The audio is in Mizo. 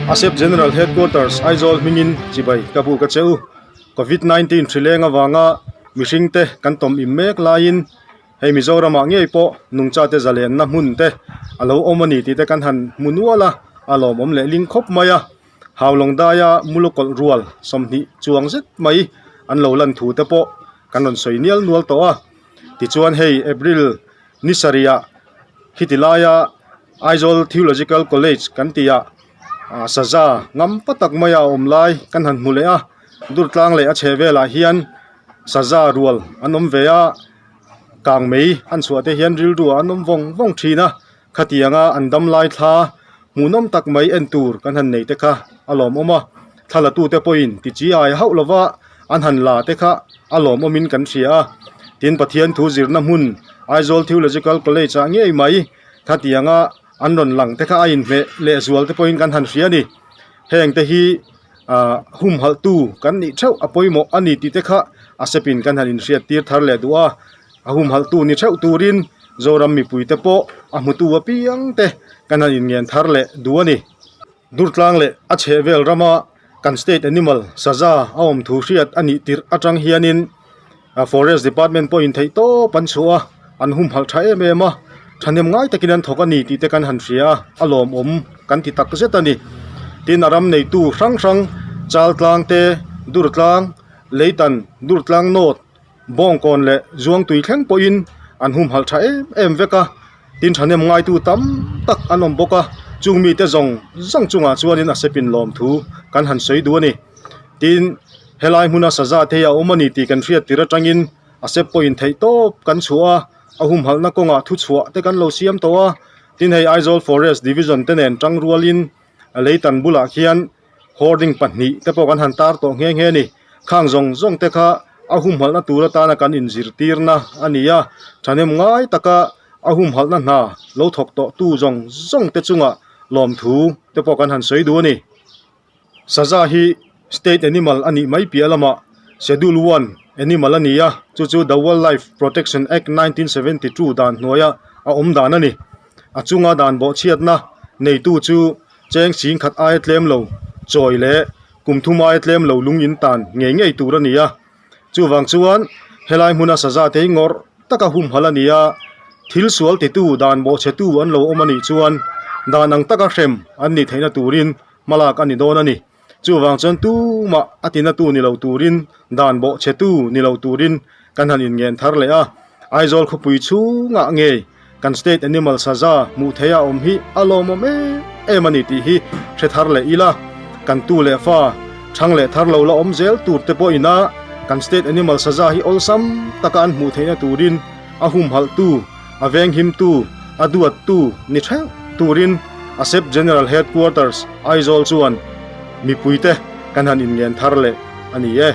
ASEP General Headquarters Aizawl hmingin chibai ka buk a che u. Covid 19 hri leng avanga mihring te kan tawm im mek laiin hei Mizoramah ngei pawh nungchate zalenna hmun te a lo awm a ni tih te kan han hmu nual a, a lawmawm leh ling khawp mai a. Haulawng daia mulukawlh rual 20 chuang zet mai an lo lan thu te pawh kan rawn sawi nial nual tawh a. Tichuan hei April ni sarihah khiti laia Aizawl Theological College kan tih ah saza ngam pa tak maia a awm lai kan han hmu leh a, Durtlang leh a chheh velah hian saza rual an awm ve a, kang mei an chhuah te hian rilru ah an awm vawng vawng thin a, khatianga an dam lai thla hmuhnawm tak mai en tur kan han nei te kha a lawmawm a, thla la tute pawhin ti chi ai hauh lova an han la te kha a lawmawmin kan hria a, tin Pathian thu zirna hmun Aizawl Theological College ah ngei mai khatianga an rawn lang te kha a inhmeh lehzual te pawhin kan han hria a ni, heng te hi ah humhalh tu kan nih theuh a pawimawh a ni tih te kha a sepin kan han inhriat tir thar leh duh a, a humhalh tu ni theuh turin Zoram mipui te pawh a hmutu apiang te kan han inngen thar leh duh a ni. Durtlang leh a chhehvel rama kan state animal saza a awm thu hriat a nih tirh atang hianin forest department pawhin theih tawp an chhuah a, an humhalh tha em em a, thahnem ngai takin an thawk a ni tih te kan han hria a, a lawmawm kan ti tak zet a ni. Tin a ram neitu hrang hrang Chaltlang te, Durtlang, Leitan, Durtlang North, Bawngkawn leh Zuangtui thleng pawhin an humhalh tha em em vek a, tin thahnem ngaitu tam tak an awm bawk a, chung mite zawng zawng chungah chuanin a sepin lawmthu kan han sawi duh a ni. Tin, helai hmuna saza te hi a awm a ni tih kan hriat tir atangin a sep pawhin theih tawp kan chhuah a, a humhalhna kawngah thuchhuah te kan lo siam tawh a, tin hei Aizawl Forest Division te nen tang rualin a leitan bulah khian hoarding pahnih te pawh kan han tar tawh nghe nghe a ni. Khang zawng zawng te kha a humhalhna tur atana kan inzirtirna a ni a, thahnem ngai taka a humhalhna hna lo thawk tawh tu zawng zawng te chungah lawmthu te pawh kan han sawi duh a ni. Saza hi state animal a nih mai piah lamah Schedule One animal a ni a, chu chu The Wildlife Protection Act 1972 dan hnuaia a awm dan a ni. A chunga dan bawhchhiatna neitu chu cheng sing khat aia tlem lo chawi leh kum thum aia tlem lo lung in tan ngei ngei tur a ni a. Chuvang chuan helai hmuna saza te hi ngawrh taka humhalh a ni a, thil sual titu dan bawhchhetu an lo awm a nih chuan dan ang taka hrem an nih theihna turin hmalak a ni dawn a ni. Chuvang chuan tumah a tinatu ni lo turin, dan bawhchhetu ni lo turin kan han inngen thar leh a. Aizawl khawpui chhungah ngei kan state animal saza hmuh theih a awm hi a lawmawm em em a ni tih hi hre thar leh ila. Kan tu leh fa chhang leh thar lo la awm zel tur te pawh ina kan state animal saza hi awlsam taka an hmuh theihna turin a humhalhtu, a venghimtu, a duattu ni theuh turin ASEP General Headquarters, Aizawl chuan mipuite kan han inngen thar leh a ni e.